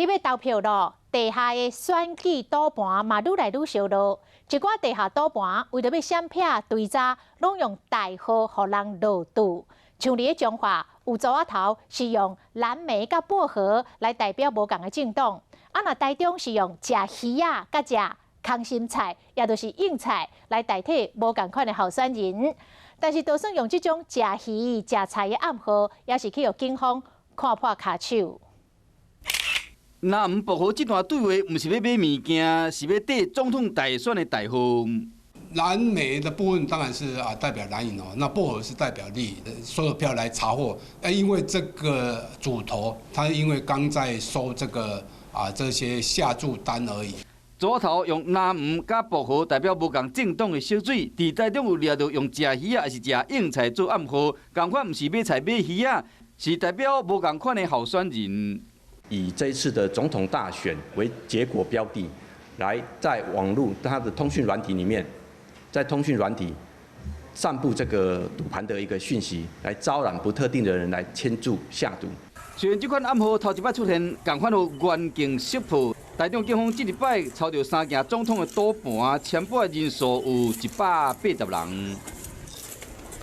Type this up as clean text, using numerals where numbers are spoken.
佇欲投票囉，地下的選舉賭盤嘛愈來愈燒熱。一寡地下賭盤為著欲閃避追查，攏用代號予人落注。像佇咧彰化，有組仔頭是用藍莓佮薄荷來代表無仝的政黨，啊若台中是用食魚仔佮食空心菜，也就是硬菜來代替無仝款的候選人。但是，就算用這種食魚食菜的暗號，也是去予警方看破跤手。藍莓薄荷這段對話，毋是欲買物件，是欲綴總統大選的代號。藍莓的部分當然是啊代表藍營哦，那薄荷是代表綠，所有票來查獲。因為這個主頭，他因為剛在收這個啊這些下注單而已。組仔頭用藍莓佮薄荷代表無仝政黨的色水，佇台中有掠著用食魚仔，抑是食硬菜做暗號，仝款毋是買菜買魚仔，是代表無仝款的候選人。以這一次的總統大選為結果標的，來在網路它的通訊軟體裡面，在通訊軟體散布這個賭盤的一個訊息，來招攬不特定的人來簽注下賭。雖然這款暗號頭一擺出現，仝款予原形識破。台中警方這禮拜抄著三件總統的賭盤，簽賭的人數有180人。